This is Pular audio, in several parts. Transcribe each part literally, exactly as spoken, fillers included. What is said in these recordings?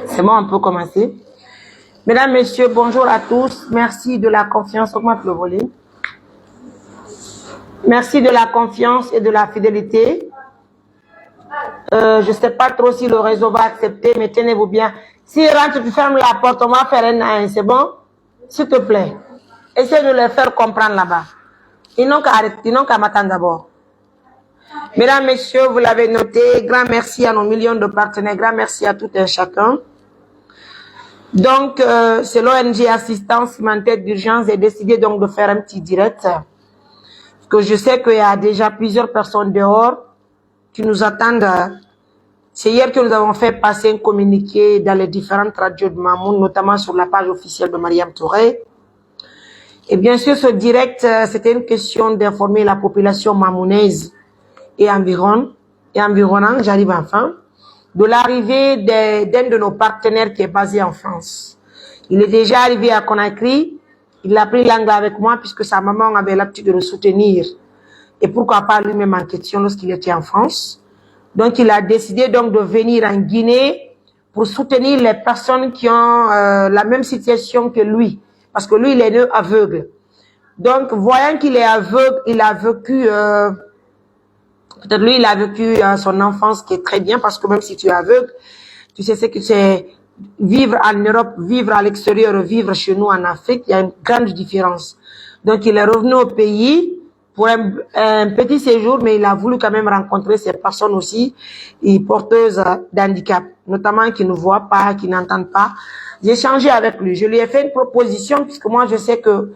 C'est bon, on peut commencer. Mesdames, Messieurs, bonjour à tous. Merci de la confiance. Augmente le volume. Merci de la confiance et de la fidélité. Euh, je sais pas trop si le réseau va accepter, mais tenez-vous bien. S'il rentre, tu fermes la porte, on va faire un A un, c'est bon? S'il te plaît. Essaye de leur faire comprendre là-bas. Ils n'ont qu'à arrêter, ils n'ont qu'à m'attendre d'abord. Mesdames, Messieurs, vous l'avez noté, grand merci à nos millions de partenaires, grand merci à tout un chacun. Donc, euh, c'est l'O N G Assistance Humanitaire d'Urgence a décidé donc de faire un petit direct. Parce que je sais qu'il y a déjà plusieurs personnes dehors qui nous attendent. C'est hier que nous avons fait passer un communiqué dans les différentes radios de Mamoun, notamment sur la page officielle de Mariam Touré. Et bien sûr, ce direct, euh, c'était une question d'informer la population mamounaise et environ, et environnant, j'arrive enfin, de l'arrivée de- d'un de nos partenaires qui est basé en France. Il est déjà arrivé à Conakry. Il a pris langue avec moi puisque sa maman avait l'habitude de le soutenir. Et pourquoi pas lui-même en question lorsqu'il était en France. Donc, il a décidé donc de venir en Guinée pour soutenir les personnes qui ont euh, la même situation que lui. Parce que lui, il est né aveugle. Donc, voyant qu'il est aveugle, il a vécu, euh, peut-être lui, il a vécu euh, son enfance qui est très bien, parce que même si tu es aveugle, tu sais ce que c'est vivre en Europe, vivre à l'extérieur, vivre chez nous en Afrique, il y a une grande différence. Donc, il est revenu au pays pour un, un petit séjour, mais il a voulu quand même rencontrer ces personnes aussi, et porteuses d'handicap, notamment qui ne voient pas, qui n'entendent pas. J'ai échangé avec lui. Je lui ai fait une proposition, puisque moi, je sais que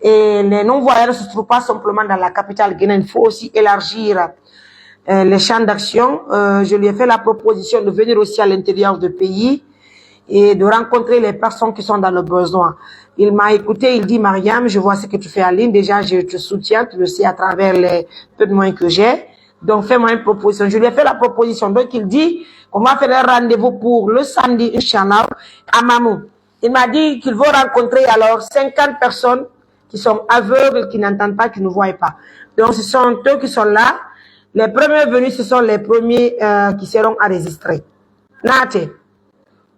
et les non-voyants ne se trouvent pas simplement dans la capitale guinéenne. Il faut aussi élargir euh, les champs d'action. Euh, je lui ai fait la proposition de venir aussi à l'intérieur du pays et de rencontrer les personnes qui sont dans le besoin. Il m'a écouté, il dit, Mariam, je vois ce que tu fais en ligne. Déjà, je te soutiens, tu le sais, à travers les peu de moyens que j'ai. Donc, fais-moi une proposition. Je lui ai fait la proposition. Donc, il dit qu'on va faire un rendez-vous pour le samedi, Inch'Allah, à Mamou. Il m'a dit qu'il veut rencontrer alors cinquante personnes qui sont aveugles, qui n'entendent pas, qui ne voient pas. Donc, ce sont eux qui sont là. Les premiers venus, ce sont les premiers euh, qui seront enregistrés. Naate.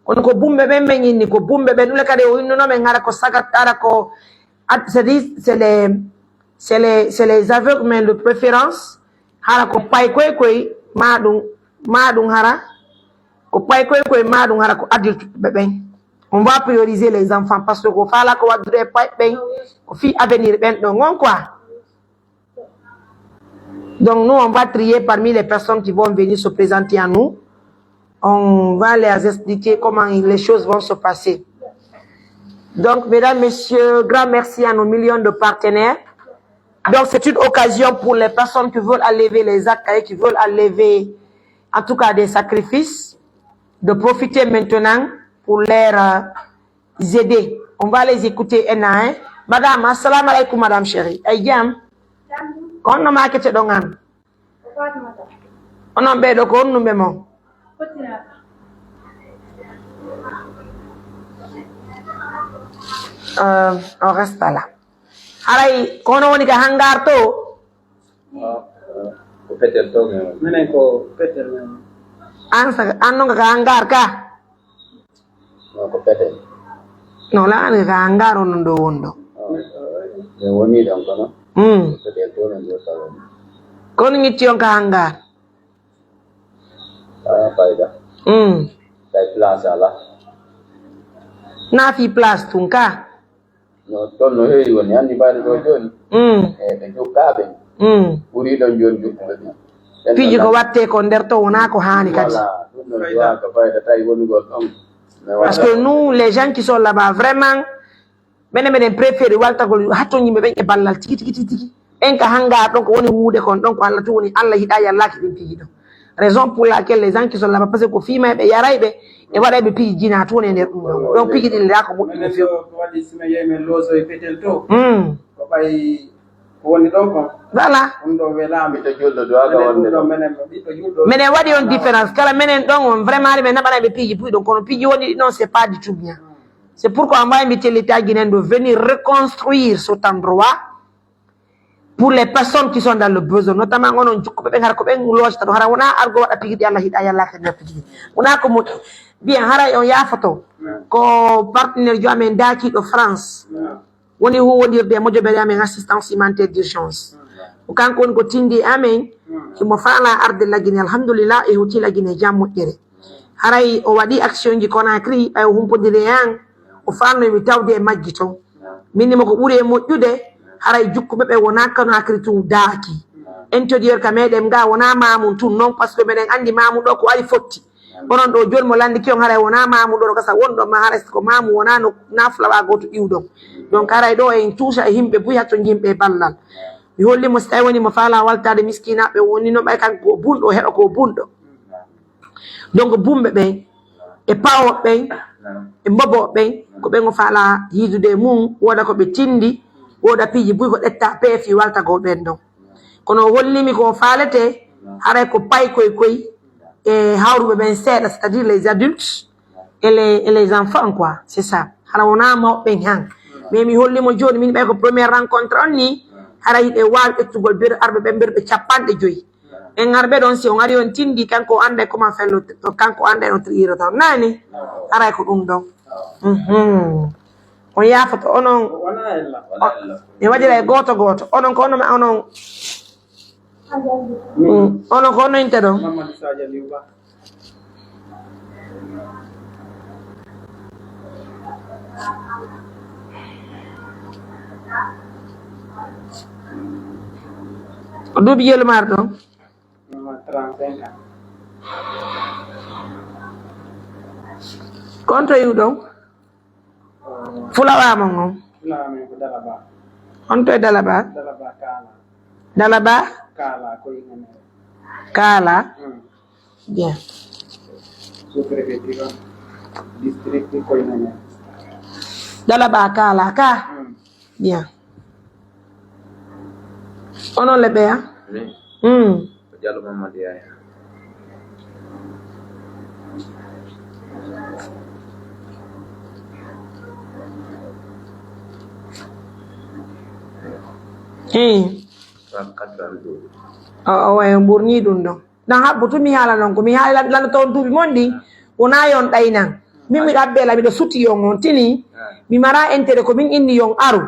Kono ko bumɓe ɓen men inni, ko bumɓe ɓen. Ɗule kadi o innuno men hara ko sagat, hara ko, c'est les, c'est les, c'est les aveugles, mais de préférence, hara ko pay koy koy, ma ɗum, ma ɗum hara, ko pay koy koy, ma ɗum hara ko adulte ɓe ɓen. On va prioriser les enfants parce que ko faala ko waddude e pay ɓen, ko fii avenir ɓen ɗon on quoi. Donc nous, on va trier parmi les personnes qui vont venir se présenter à nous. On va leur expliquer comment les choses vont se passer. Donc, mesdames, messieurs, grand merci à nos millions de partenaires. Donc, c'est une occasion pour les personnes qui veulent enlever les actes et qui veulent enlever, en tout cas, des sacrifices, de profiter maintenant pour leur euh, aider. On va les écouter un à un. Madame, assalamu alaikum, madame chérie. Ay jam. Ko honno maakete ɗon an? Onon ɓee ɗoo ko honɗum ɓe mon? Euh, on reste là. Haray ko hono woni ka hangar to? Ah, ko petel to men. Minen ko petel men. An sa an non ka hangar ka? Non, ko petel. Non, la an ka hangar on ɗo wonɗo. Min woni ɗon kono. Mm. Petel to men ɗo salon. Kono ngitti on ka hangar? Ah, fayda. Mm. Kay place ala. Na fi place tun ka? No, ton no heewi woni, anndi mbaɗi ɗo jooni. Mm. E ɓe jokkaa ɓe. Mm. Ɓuri ɗon jooni jokkuɓe ɓe. Piiji ko wattee ko nder to wonaa ko haani kadi. Voilà, ɗum no jowaaka fayda tawi wonugol ɗon. Parce que nous, les gens qui sont là-bas, vraiment, menen meɗen préféré waltagol hatton yimɓe ɓen e ballal tigi tigi tigi tigi. En ka hangar ɗon ko woni wuude kon ɗon ko Allah tun woni, Allah yiɗaa yallaki ɗin piiji ɗon. Raison pour laquelle les gens qui sont là-bas, parce que ko fiimayɓe, yarayɓe, e waɗayɓe piiji jinaa tun e nder ɗum ɗon. Donc piiji ɗin ndaa ko moƴƴi no few. Ko waɗi si men yehi men looso e petel to. Mm. Ko ɓay ko woni ɗon kon. Voilà. Ɗum ɗon welaama. Mito julɗo duwaaga wonde ɗon. Menen waɗi on différence. Kala menen ɗon on vraiment ɓe naɓanayɓe piiji puy ɗon. Kono piiji woni ɗi non, c'est pas du tout bien. C'est pourquoi on va inviter l'État guinéen de venir reconstruire cet endroit pour les personnes qui sont dans le besoin, notamment onon jukkuɓe ɓen, hara ko ɓen lootata ɗo, hara wonaa argo waɗa piiji ɗi Allah yiɗaa yalla ka nder piiji ɗi. Wonaa ko moƴƴi. Bien, haray on yaafoto. Ko partenaire jo amen daakiiɗo France. Woni huuwondirde e mojobere amen assistance humanitaire d'urgence. Ko kanko woni ko tindi e amen. Himo faalaa arde Lagine, alhamdulillah, e hoti Lagine jam moƴƴere. Haray o waɗi action ji Conakry, ɓay o humpodiri e an. O faalno mi tawde e majji ton. Min mo ko ɓuri e moƴƴude, haray jukkuɓe ɓe wonaa Conakry tun daaki. Intérieur ka meɗen nga wonaa maamun tun non, parce que meɗen anndi maamu ɗo ko ari fotti. Onon ɗo jooni mo landike on haray wonaa maamu ɗo no gasa wonɗon ma haray ko maamu wonaa no naa fulawaa gooto iwɗon. Donc haray ɗo en tuusa e yimɓe buy hatto yimɓe e ballal. Mi holli mo si tawi woni mo faalaa waltaade miskinaaɓe woni no ɓay kanko ko bunɗo o heɗo ko bunɗo. Donc bumɓe ɓen e pawooɓe ɓen e mbobooɓe ɓen ko ɓen o faalaa yiidude e mum wooda ko ɓe tindi wooda piiji buy ko ɗetta peefi waltagol ɓen ɗon. Kono o hollimi ko o faalete haray ko paykoy koy e hawruɓe ɓen seeɗa, c'est-à-dire les adultes et les, et les enfants quoi, c'est ça. Hara wonaa mawɓe ɓen han. Mais mi holli mo jooni min ɓay ko première rencontre on ni, hara hiɗe waawi ƴettugol ber arɓe ɓen ber ɓe capanɗe joyi. En arɓe ɗon si on ari on tindi kanko o annday comment faire le, kanko o annday no triirata on nani. Haray ko ɗum ɗon. Mhm. On yaafoto onon. Wona ella. Wona ella. Mi waɗira e gooto gooto. Onon ko onon, onon. Mm. Onon ko onon inte ɗon. Mamadou Sadio Liuba. Ko duuɓi jelu mar ɗon? Mamadou trente-cinq ans. Ko on to iwɗon? Fulawa mon on? Fulawa men ko Dalaba. On to e Dalaba? Dalaba Kaala. Dalaba? Kaala ko Inganere. Kaala? Mm. Bien. Sous-préfecture on. District ko Inganere. Dalaba Kaala ka? Mm. Bien. Onon le ɓeya? Min? Mm. Ko Diallo Mamadou Yaya. Hii. Trente-quatre ans. O, o, wayi, on ɓurni ɗum ɗon. Na haɓɓo tun mi haala non ko mi haali lan-, lanndotoo on duuɓi mon ɗin. Wonaa yon ɗaynan. Min miɗo abbela, miɗo suti yon on tini. Mi mara intérêt ko min inni yon aru.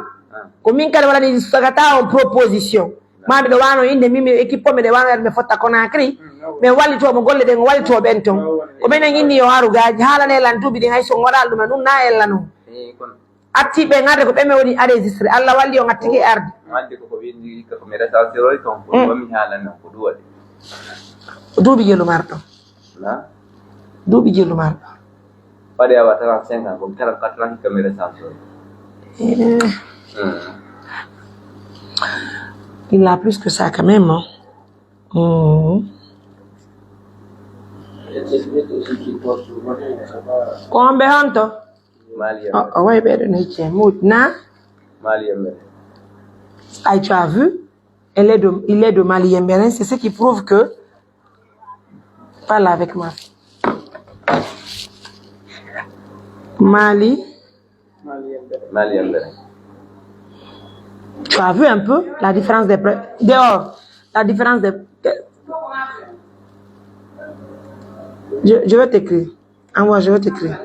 Ko min kadi waɗani sagata on proposition. Ma miɗo wano innde min, miɗo équipe o, miɗo wano ɓe fotta Conakry. Ɓe wallitoo mo golle ɗen, o wallitoo ɓen ton. Ko menen inni yo aru gaaji, haalane lan duuɓi ɗin, hay so on waɗaali ɗum, ɗum na ella non. Artii ɓe ŋarde ko ɓen ɓe woni enregistré. Allah walli on attike arde. Ŋarde ko ko winndi ko mi recensé roy ton, ko ɗum mi haalani on, ko ɗum waɗi. Duuɓi jelu marɗo. Na? Duuɓi jelu marɗo. Waɗi awa trente-cinq ans, comme trente-quatre ans que mi recensé roy. Eh. Hmm. Il a plus que ça quand même, hein. Hmm. Ko on ɓe honto? Mali. Oh, oh, ouais, ben, ben, ben, ben, na? Mali, ben. Ah, tu as vu? Elle est de, il est de Mali, ben, c'est ce qui prouve que, parle avec moi. Mali. Mali, ben. Tu as vu un peu la différence des pre-, dehors, la différence des, je, je vais t'écrire. Envoie, je vais t'écrire.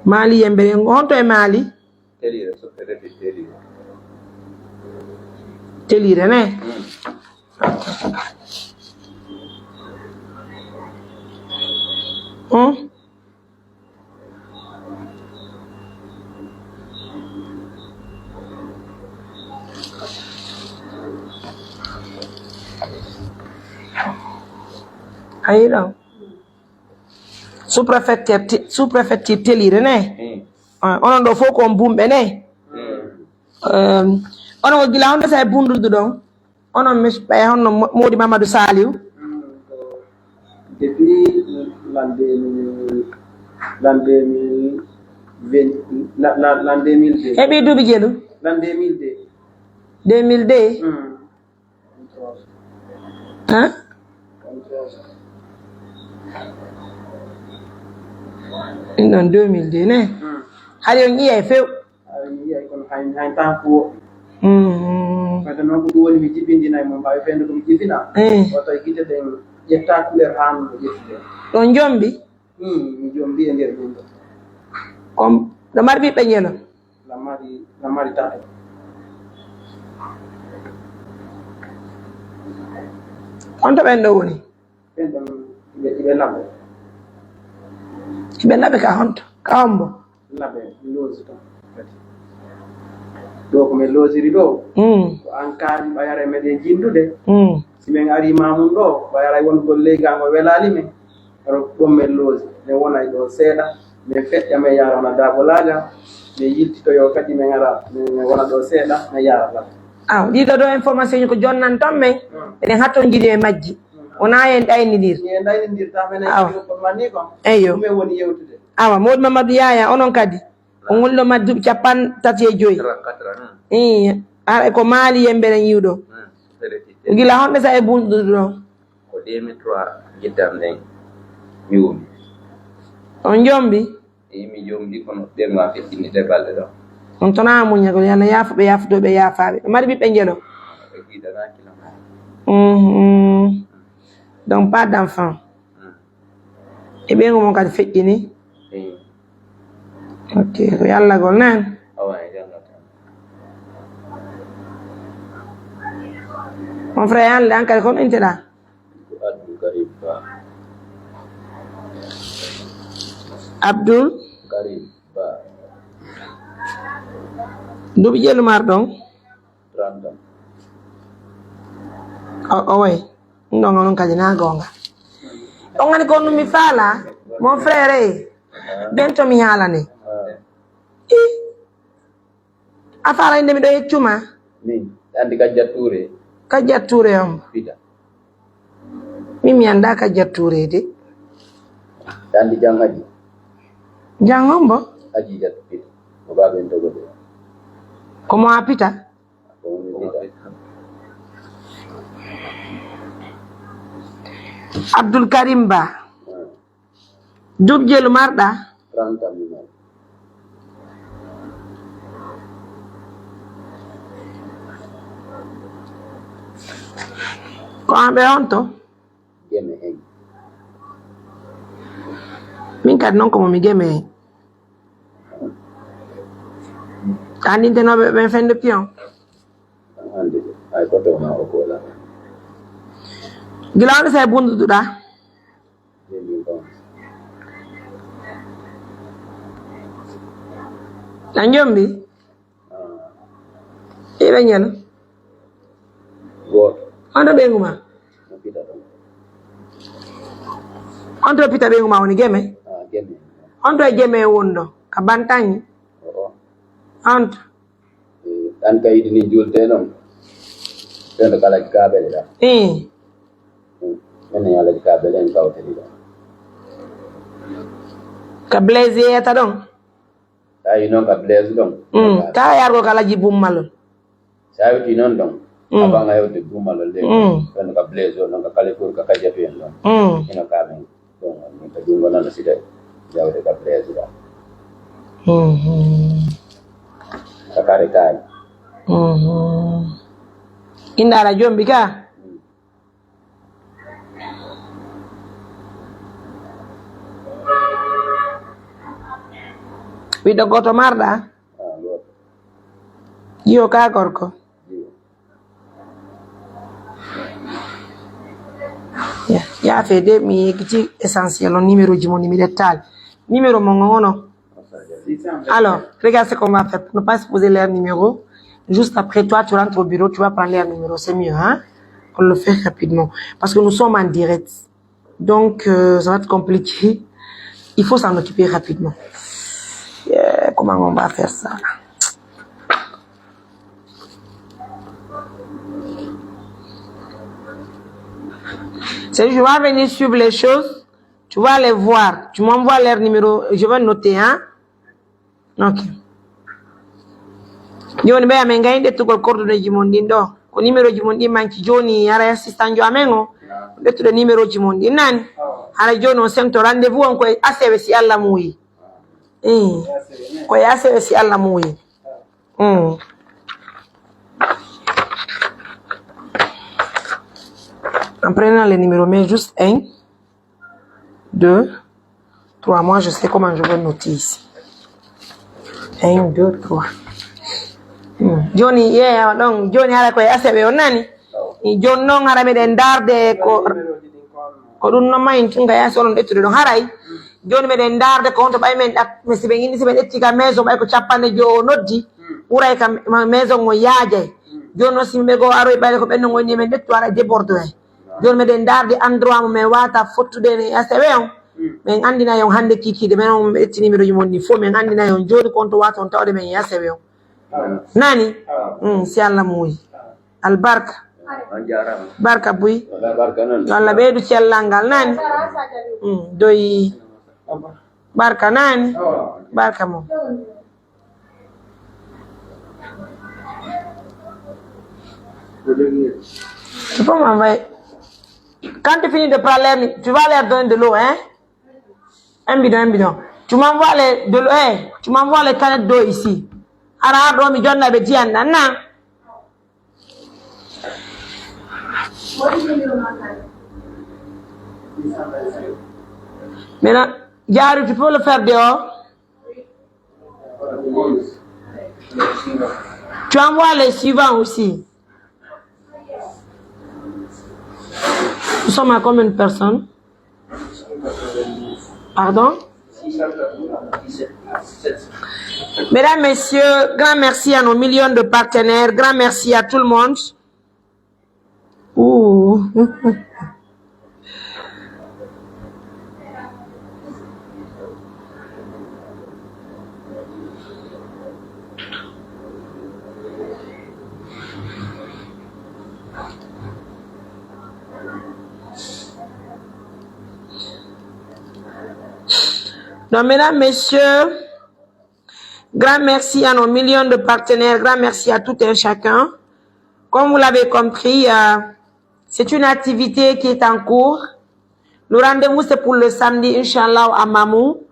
Mali yembe, honto e Mali? Teliire, so fedete Teliire. Teliire, ne? Mm. Hmm? Ayi ɗon? Sous-préfecture ti-, sous-préfecture Teliire ne? Hmm. Ah, onon ɗo fof ko on bumɓe ne? Hmm. Ehm, onon ko gila honno sa e bundurdu ɗon? Onon mis-, ɓay honno Mo-, Mody Mamadou Saliou? Hmm, ko depuis l'an deux mille, l'an deux mille vingt, la, la, l'an deux mille deux. Heɓi duuɓi jelu? L'an deux mille deux. Deux mille deux? Hmm. Hein? Ɗin ɗon deux mille deux ne? Hmm. Hari on yi'ay few? Hari mi yi'ay kono hay, hay tan ko woɗɗi. Hmm. Fayda noon ko ɗum woni mi jibindinay mo, mbaawi fende ko mi jibina. Eh. Wata e gite ɗen ƴetta couleur haa no ƴetti ɗen. Ɗon jombi? Hmm, mi jombi e nder ɗum ɗo. Kon ɗo mari ɓiɓɓe njelo? Na mari, na mari tato. Honto ɓen ɗo woni? Ɓen ɗon iɓe, iɓe laɓe. Iɓe laɓe ka honto? Ka hombo? Laɓe, mi loosi ton. Kadi. Ɗo ko min loosiri ɗo, mm, ko an kaari ɓayara meɗen jindude. Mm. Si min ari ma mun ɗo, ɓayara won golleyga ngo welaali min. Kono ɗon min loosi. Min wonay ɗo seeɗa. Min feƴƴa min yaara na Daabolaaga. Min yiltitoyo kadi min ara, min wona ɗo seeɗa, min yaara laɓe. Aw, ɗiɗo ɗo information ko jonnan ton men. Mm. Eɗen hattonjiri e majji. Wonaa en ɗaynindir. Ni en ɗaynindirta, menen. Awa. Ko manni kon. Eyyo. Ɗum en woni yewtude. Awa, Mawɗo Mamadou Yaya, onon kadi. On woni ɗo ma duuɓi capan tati e joy. Quatre ans, quatre ans, hmm. Ii, haray ko Maali yemɓe ɗen yiwɗo. Hmm. Gila honɓe sa e bunɗuɗo ɗon? Ko deux mille trois jiddan ɗen mi woni. On jombi? Eyi, mi jombi, kono ɓen ma feƴƴinirde balɗe ɗo. On tona muññagol, yo Allah yaafo ɓe, yaafotoo ɓe, yaafaaɓe. Ɓe mari ɓiɓɓe njelo? Ɓe giɗanaa kila. Mhm. Donc, pas d'enfant. Mm. E ɓeyngu mon kadi feƴƴini? Eyi. Ok, ko yallagol nan? Awa, e yallata. Mon frère, yande an kadi, kono inteɗa? Ko Abdul Karim Ba. Abdul? Karim Ba. Duuɓi jelu mar ɗon? Trente ans. O, o way. Ɗum ɗon onon kadi na goonga. On ani ko mi faala, mon frère, eh. Ah. Ben to mi haalane. Ah. Ih. A faala inde miɗo yeccuma? Min, andi Kajjat Touré. Kajjat Touré on. Fita. Min mi anndaa Kajjat Touré de. Andi Jang Aji. Jang on bo? Aji Jat Fita. Ko baaben Togo de. Ko mo a Pita? Ko mo mi Pita. Abdul Karim Ba. Ah. Duuɓi jelu marɗa? Trente ans mi mari. Ko an ɓe honto? Geme en. Min kadi non ko mo mi Geme en. Ka andintenooɓe ɓen fende piyon? Hande, ay ko tawna o ko wala. Gila woni sa e bunduduɗa? Joomi ɗon. A jombi? Ah. Iɓe ñel? Gooto. On to ɓeyngu ma? No Pita ɗon. On to Pita ɓeyngu ma woni Geme? Ah, Geme. On to e Geme wonɗo? Ka Bantañi? O'o. On to? Eh, ɗan kayidi ni juulte ɗon. Ɗen ɗo kala kaabele ɗa. Eh. Mm. Ɗen ne yalaji kaabele en kawtiri ɗon. Ka Blaise yeyata ɗon? Tawi noon ka Blaise ɗon. Mm. Ka yargo ka laji bummalol. Sa yewti noon ɗon. Mm. Abanga yewde bummalol de. Mm. Ɗon ka Blaise ɗon, ka Kalifour, ka Kajatu en ɗon. Mm. Ino kamen. Ɗon, ka jungo nana sida yawde ka Blaise ɗon. Mhm. Ka kare kaari. Mhm. Inda ala jombi ka? Mm. Ɓiɗɗo gooto marɗa? Ah, gooto. Jiwo ka gorko? Jiwo. Ya, yaafe de, mi yeggiti essentiel on, numéro ji mon, mi ɗettaali. Numéro mon on, ono? Alors, regarde ce qu'on va faire. Pour ne pas exposer leur numéro, juste après, toi, tu rentres au bureau, tu vas prendre leur numéro. C'est mieux, hein? On le fait rapidement. Parce que nous sommes en direct. Donc, euh, ça va être compliqué. Il faut s'en occuper rapidement. Euh, comment on va faire ça, là? C'est, je vais venir suivre les choses. Tu vas aller voir. Tu m'envoies leur numéro. Je vais noter, hein? Ok. Jooni ɓe amen ngayi ƴettugol coordonnéeji mon ɗin ɗo. Ko numéroji mon ɗin manki jooni, haray assistant jo amen o. Ƴettude numéroji mon ɗin nani. Haray jooni on sento rendez-vous on ko e asewe si Allah muuyi. Eh, ko e asewe si Allah muuyi. Mm. En prenant les numéros, mais juste un, deux, Trois, moi, je sais comment je vais noter ici. Un, deux, trois. Hmm. Jooni, yeeyaa ɗon. Jooni, hara ko e aseɓe on nani. Jooni non, hara meɗen ndaarde ko, ko ɗum non mayin tun ka yaasi onon ƴettude ɗon. Haray, jooni meɗen ndaarde ko honto ɓay men ɗak-, mais si ɓe inni, si ɓe ƴetti ka maison, ɓay ko capanɗe jowo o noddi, ɓuray ka ma-, maison on yaajay. Jooni non, si ɓe goo aroy, ɓayde ko ɓen non woni men ƴettu, haray déborde ay. Jooni meɗen ndaarde endroit mo men wata fottude e aseɓe on. Min anndinay on hannde kiikiiɗe, men on ɓe ƴetti numéro ji mon ɗin fof, min anndinay on jooni ko on to waton tawde men e aseɓe on. Nani? Mm, si Allah muuyi. Albarka. On jaaraama. Barka buy. Wala barka non. Yo Allah ɓeydu cellal ngal nani? Mm, doyi. Barka nani? Barka mo. Tu peux m'envoyer. Quand tu finis de prendre l'air, tu vas leur donner de l'eau, hein? Un bidon, un bidon. Tu m'envoies les, de l'eau, hein? Tu m'envoies les canettes d'eau ici. Ara ɗo mi jonna ɓe diyan nan na. Maintenant, Diary, tu peux le faire dehors. Tu envoies les suivants aussi. Nous sommes à combien de personnes? Pardon? Mesdames, Messieurs, grand merci à nos millions de partenaires. Grand merci à tout le monde. Ooh. Donc, mesdames, messieurs, grand merci à nos millions de partenaires. Grand merci à tout un chacun. Comme vous l'avez compris, euh, c'est une activité qui est en cours. Le rendez-vous, c'est pour le samedi, Inch'Allah, à Mamou.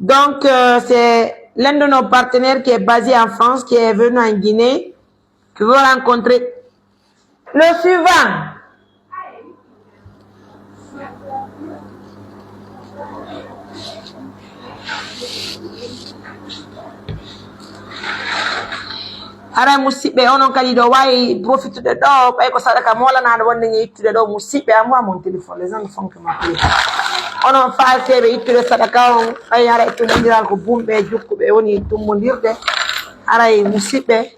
Donc, euh, c'est l'un de nos partenaires qui est basé en France, qui est venu en Guinée, qui veut rencontrer le suivant. Haray, musiɓɓe, onon kadi ɗo waawi profitude ɗo, ɓay ko sadaka moolanaano wonde ngi ittude ɗo, musiɓɓe, am wa mon téléphone, les gens ne font que m'appeler. Onon faalteeɓe ittude sadaka on, ɓay haray tummbondiral ko bumɓe e jukkuɓe woni tummbondirde. Haray, musiɓɓe,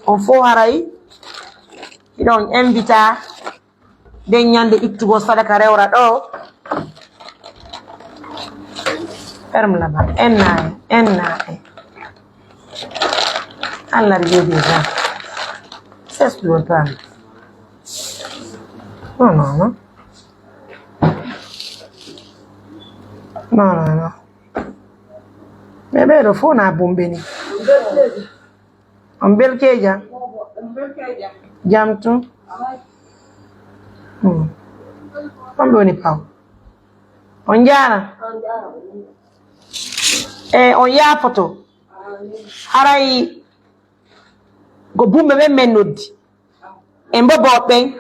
on fof haray, hiɗon invita. Nden ñande ittugol sadaka rewra ɗo. Ferme là-bas. N A E, N A E. Allah revient déjà. Cesse de reprendre. Non, non, non. Non, non, non. Mais ɓeeɗo fof na bumɓe ni. On belke jam? Jam tun. Hmm. Homɓe woni paw? On jaara. E on yaafoto. Haray ko bumɓe ɓen men noddi. E mbobo ɓen.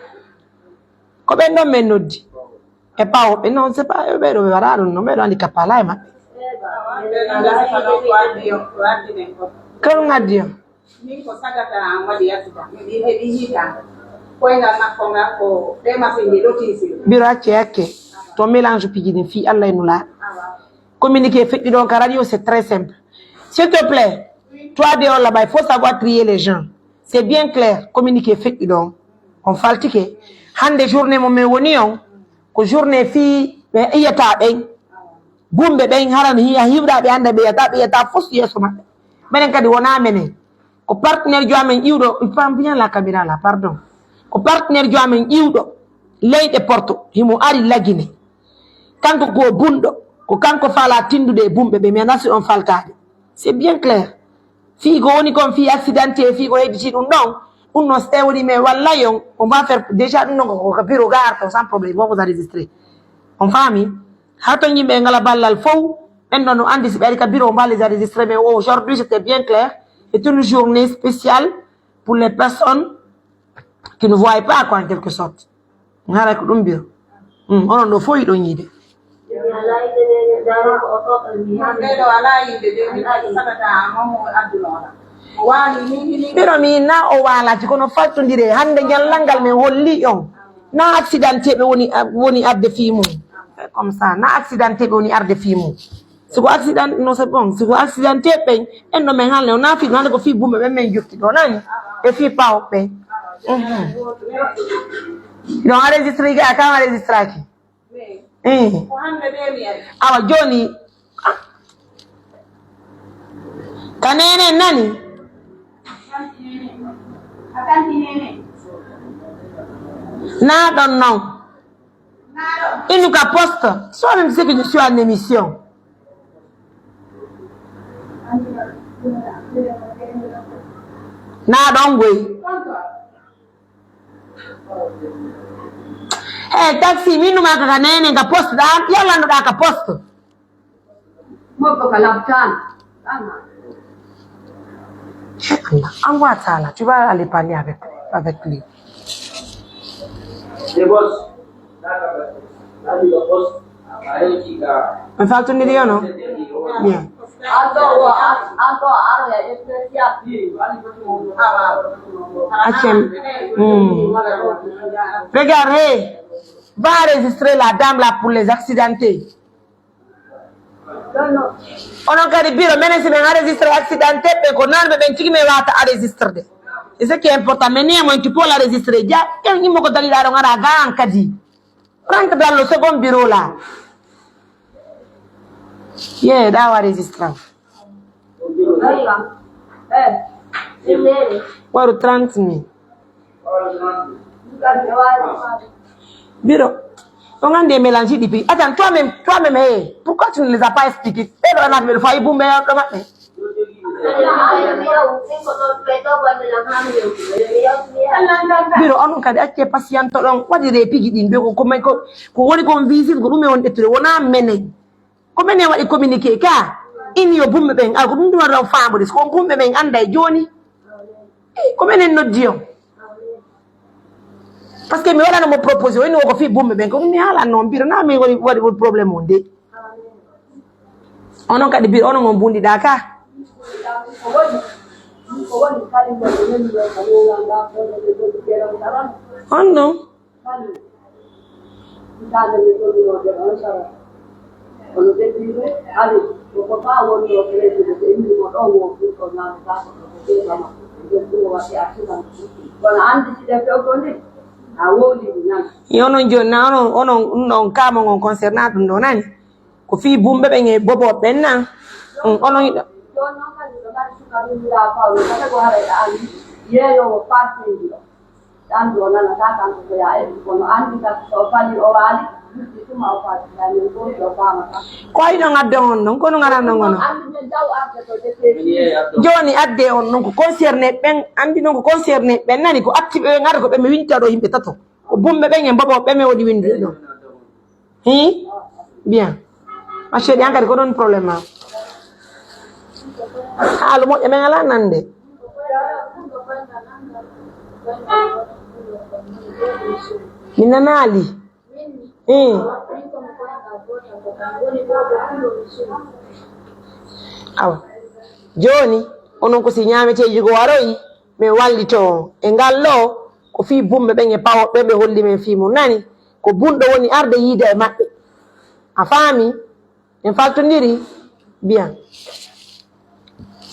Ko ɓen ɗon men noddi. E ɓaawo ɓe, non, c'est pas, ɓe ɗo ɓe waɗa ɗum, non, ɓe ɗo anndi kappala e maɓɓe. Kewɗum addi on. Min ko sagata an waɗi accident. Mi ɓii heɓi hita. Koyngal makko ngal ko ɓe masinde ɗo tiisi. Biro acce, acce. To mélange piji ɗin fii Allah e Nulaaɗo. Communiqué feƴƴi ɗon ka radio, c'est très simple. S'il te plaît, toi de on là-bas, il faut savoir trier les gens. C'est bien clair, communiqué feƴƴi ɗon. On faltike. Hannde journée mo men woni on, ko journée fii ɓe iyata ɓen. Bumɓe ɓen, haran hi-, a hiwɗa ɓe annda ɓe iyata, ɓe iyata fof yeeso maɓɓe. Menen kadi wona menen. Ko partenaire jo amen iwɗo, il prend bien la caméra là, pardon. Ko partenaire jo amen iwɗo leyɗe Porto, himo ari Lagine. Kanko ko bunɗo, ko kanko faala tindude e bumɓe ɓe, mi anndaa si on faltaade. C'est bien clair. Fii ko woni kon, fii accidenté, fii ko hedditi ɗum ɗon, ɗum non, si tawii woni men wallay on, on va faire, déjà ɗum ɗon ko ka bureau ga arta sans problème, on vous enregistrer. On faami? Haa ton yimɓe ngala ballal fow, ɓen ɗon no anndi si ɓe ari ka bureau, on va les enregistrer, mais aujourd'hui, c'était bien clair. C'est une journée spéciale pour les personnes qui ne voient pas, quoi, en quelque sorte. Haray ko ɗum mbiro. Hmm, onon ɗo fof yiɗon yiide. Ɓiro mi na o waalati, kono faltondiree. Hannde ñallal ngal men holli on, na accidenté ɓe woni, woni arde fii mum. C'est comme ça, na accidenté ɓe woni arde fii mum. Si ko accident, non, c'est bon. Si ko accidenté ɓen, en ɗo men haalne, o na fii, hannde ko fii bumɓe ɓen men jofti ɗo, nani? E fii pawo ɓen. Mhm. Ɗon enregistré ga, kam enregistraki. Eh. Awa, jooni, ah. Ka neene nani? Na ɗon non. Inu ka poste. Soo même si que je suis en émission. Na ɗon goy. Hey, taxi, min numa ka ka nene ka poste da, yalla no da ka poste. Moko ka laptan. Hey, Allah, angoisse là, tu vas aller parler avec, avec lui. Mi faltondiri yo no? Bien. Accem. Hmm. Regarde, hey, va enregistrer la dame là pour les accidentés. Onon kadi biro menen si men enregistré accidenté ɓe ko nan ɓe ɓen tigi men wata enregistré de. C'est ce qui est important. Mais néanmoins tu peux l'enregistrer. Ja, ken immo ko daliɗa ɗon ara gaan kadi. Rentre dans le second bureau là. Yeah, that one is strong. Waru trente mille. Biro, on andi e mélange ɗi pi. Attends, toi-même, toi-même, hey, pourquoi tu ne les as pas expliqués? Ɓe ɗo naat ɓe ɗo fayi bumɓe ɗo maɓɓe. Biro, onon kadi accee patiente ɗon, waɗiree pigi ɗin, ɓe ko, ko, ko, ko woni kon visite, ko ɗum e on ƴettude, wonaa menen. Ko menen waɗi communiqué ka, in yo bumɓe ɓen, ay, ko ɗum ɗum waɗa on faamude, so ko bumɓe ɓen annda e jooni. Eh, ko menen noddi on. Parce que mi waɗano mo proposé, o inni o ko fii bumɓe ɓen, ko ɗum mi haalanno on, biro na mi waɗi, waɗi, waɗi problème on de. Onon kadi biro, onon on bundiɗaa ka. On ɗum. Yo onon jooni, na onon, onon, ɗum ɗon ka mon on concernant ɗum ɗo nani? Ko fii bumɓe ɓen e bobo ɓen na? Mm, onon yiɗo. Ko ay ɗon adda on ɗon, ko no ngaran ɗon ono. Jooni adde on ɗon ko concerné ɓen, andi non ko concerné ɓen nani ko actiɓe ɓen arde ko ɓe mi winta ɗo yimɓe tato. Ko bumɓe ɓen e bobo ɓe mi woni windude ɗon. Hii? Bien. Ma chérie, an kadi ko ɗon problème ma. Haala moƴƴa men alaa nande. Mi nanaali. Hii. Awa. Jooni, onon ko si ñaameteeji ko waroyi, men wallito on. E ngal ɗoo, ko fii bumɓe ɓen e pawo ɓen ɓe holli men fii mum. Nani? Ko bunɗo woni arde yiida e maɓɓe. A faami? En faltondiri? Bien.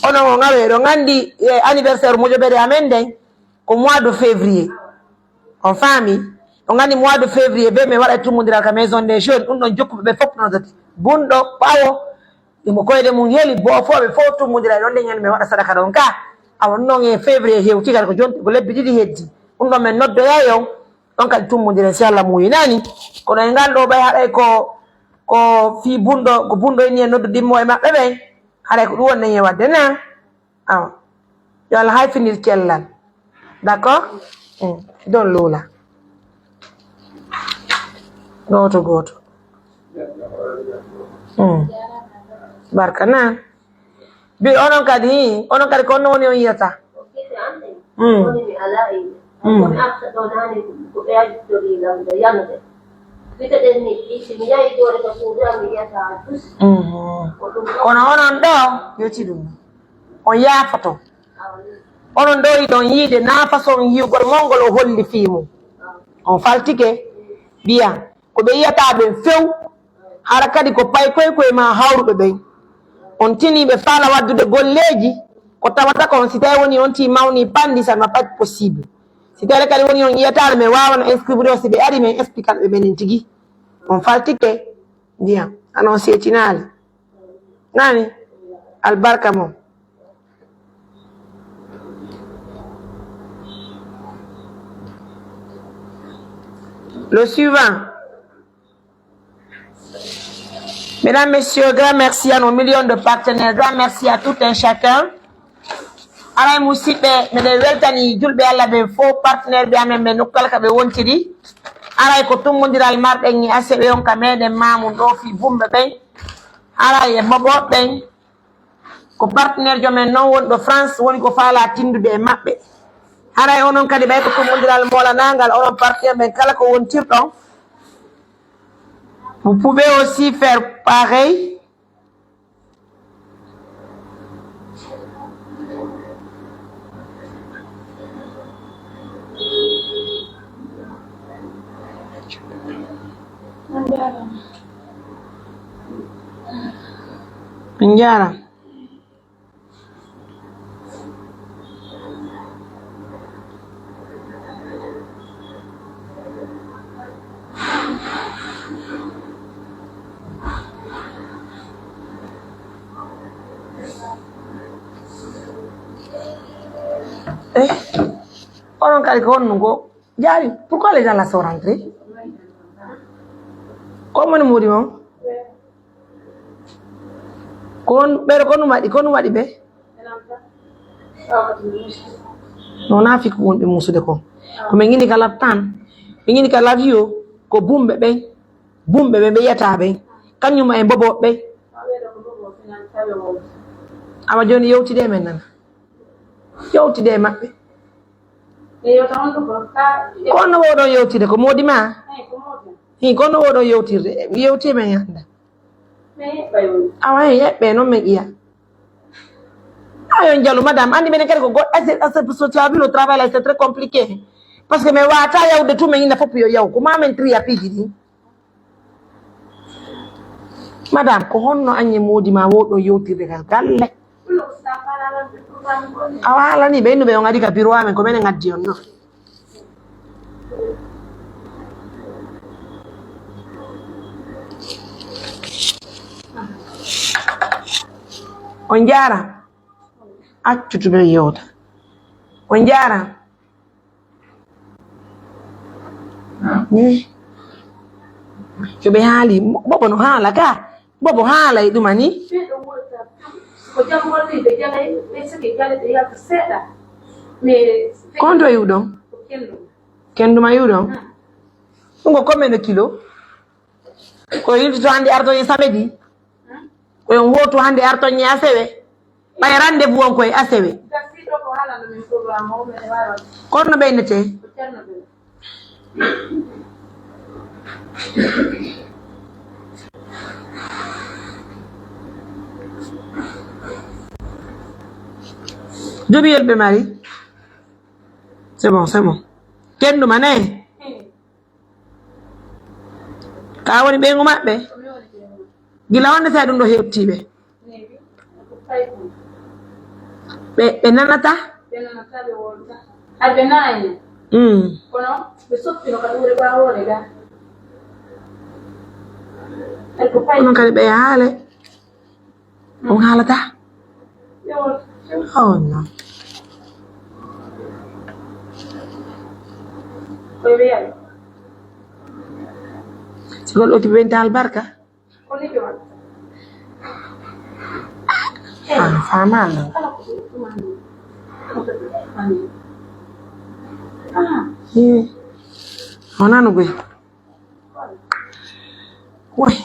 Onon on awe, eɗon anndi, eh, anniversaire mojobere amen nden ko mois de février. On faami? On anndi mois de février, be men waɗa tummondiral ka maison des jeunes, ɗum ɗon jokkuɓe ɓe fof noddete. Bunɗo, ɓawo, imo koyɗe mum heli, boofooɓe fof tummondira e ɗon nden ñande men waɗa sadaka ɗon ka. Awa non e février hewti kadi ko jonti ko lebbi ɗiɗi heddi. Ɗum ɗon men noddoyay on. Ɗon kadi tummondiren si Allah muuyinaani. Kono e ngal ɗoo ɓay haɗay ko, ko fii bunɗo, ko bunɗo inni en noddudimmo e maɓɓe ɓen. Haɗay ko ɗum wonɗen e waɗde na? Awa. Yo Allah hayfinir cellal. D'accord? Mm. Ɗon luula. Gooto gooto. Mm. Barka na. Bi onon kadi, onon kadi ko honno woni on yiyata? Mm. Mm. Gite ɗen ni, ɗi si mi yahi jooɗo ka suudu am, mi yi'ataa dus. Mhm. Ko ɗum ɗon. Kono onon ɗoo, yo ci ɗum. On yaafoto. Onon ɗoo hiɗon yiide naa façon yi'ugol mon ngol o holli fii mum. On faltike, mbiya, ko ɓe yi'ataa ɓen few, hara kadi ko paykoy koye maa hawruɓe ɓen. On tiniiɓe faala waddude golleeji, ko tawata kon si tawi woni on tii mawni panndi, ça ne va pas être possible. Si tawi kadi woni on yi'ataa ɓe, men waawana inscrire o, si ɓe ari men explikat ɓe menen tigi. On faltike, ndiyam, anon seetinaali. Nani? Albarka mon. Le suivant. Mesdames, Messieurs, grand merci à nos millions de partenaires. Grand merci à tout un chacun. Aray musidɓe, miɗen weltani julɓe Allah ɓen fow, partenaire ɓe amen ɓe nokku kala ka ɓe wontiri. Aray ko tummbondiral marɗen e aseɓe on ka meɗen Mamoun ɗoo fii Bumɓe ɓen. Aray e Bobo ɓen. Ko partenaire jo men non wonɗo France woni ko faalaa tinndude e maɓɓe. Haray onon kadi ɓay ko tummbondiral moolanaangal, onon partenaire ɓen kala ko wontirɗon. Vous pouvez aussi faire pareil. On njaaraama. Eh, onon kadi ko honno ngo jaari? Pourquoi les gens là sont rentrés? Ko moni muudi mon? Ko on, ɓeɗo ko ɗum waɗi, ko ɗum waɗi ɓe? No naa fii ko wonɓe muusude kon. Ko min ngiɗi ka lattan, min ngiɗi ka lawiyo, ko bumɓe ɓen, bumɓe ɓen ɓe yi'ataa ɓen. Kañum en bobo ɓen. Awa jooni yewtide e men nana. Yewtide e maɓɓe. Ko on no wowɗon yewtide, ko moodi ma? Hi, ko on no wowɗon yewtirde, yewti e men annda. Awa, hen yeɓɓe, non men ƴiya. Ayo, njalu, madame. Anndi menen kadi ko goɗɗo, c'est, c'est, c'est, tu as vu le travail là, c'est très compliqué. Parce que mi waawataa yawde tun, men inna fof yo yaw. Ko maa men triya piiji ɗin. Madame, ko honno aññe moodi ma wowɗon yewtirde ka galle? Awa haalani ɓe, innu ɓe on adi ka biro amen, ko menen addi on non. On njaara. Accu tun ɓe yewta. On njaara. Ni. Ko ɓe haali, bobo no haala ka. Bobo haala e ɗuma ni. Ko honto iwɗon? Kenduma iwɗon? Ɗum ko combien de kilo? Ko yiltito hannde arton e samedi. Ko yon hootu hannde arton e asewe. Ɓay rendez-vous on ko e asewe. Kono no ɓeynetee? Joɓi yelɓe mari. C'est bon, c'est bon. Kenduma ne? Ka woni ɓeyngu maɓɓe? Gila wonde tawi ɗum ɗo hewtii ɓe. Ɓe, ɓe nanata? Hay ɓe naani. Mm. Kono ɓe soppino ka ɗuure ɓaawoore ga. Hay ko fay. Onon kadi ɓe haale. On haalata? Oh, non. Koy ɓe yaɓi. Si gol oti ɓe ntal barka. Ko lijo on. Ah, faamaano. Kala ko ɓe tuma ni. Kala ko ɓe tuma ni. Ah. Eh. Wonano goy. Woy.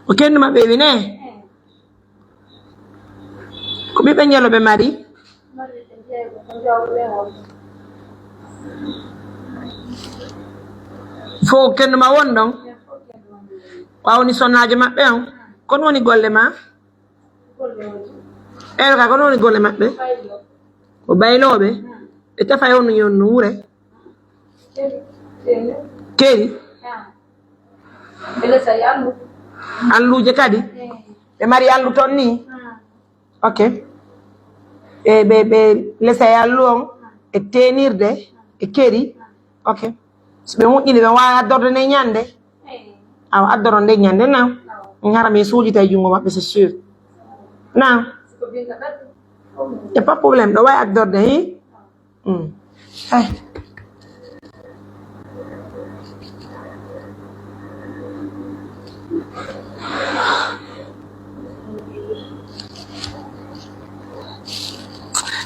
O kendu maɓɓe ɓe ne? Ko ɓiɓɓe njelo ɓe mari? Mari ɓe jeego, ko njawɗo ɓe won. Fow kendu ma won ɗon? Ɓaawo ni sonnaajo maɓɓe on? Ko ɗun woni golle ma? Ɓeeɗo ka, ko ɗun woni golle maɓɓe? Ko baylooɓe? Ɓe tefay on no, no wure? Keeri? Alluuje kadi? Ɓe mari allu ton ni? Ok. Ɓe, ɓe, ɓe lesa e allu on e teenirde e keri. Ok. So ɓe moƴƴini, ɓe waawi addorde nde ñande? Awa, addoron nde ñande, na? En hara min suujita e junngo maɓɓe, c'est sûr. Na? Y a pas problème, ɗo waawi addorde, hi? Hmm. Ay.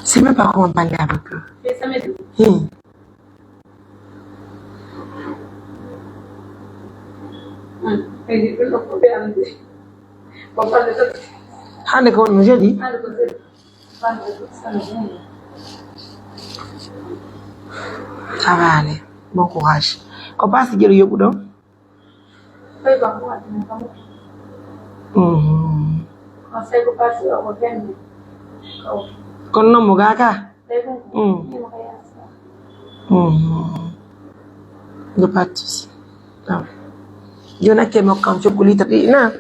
Je sais même pas comment parler avec eux. Hmm. Hande ko woni jeudi? Ça va aller. Bon courage. Ko passe jeru yoɓuɗo? Mhm. Kono non mo gaka? Mm. Mhm. Nde parti si. Joni akke mo kam coggu litre ɗiɗi na?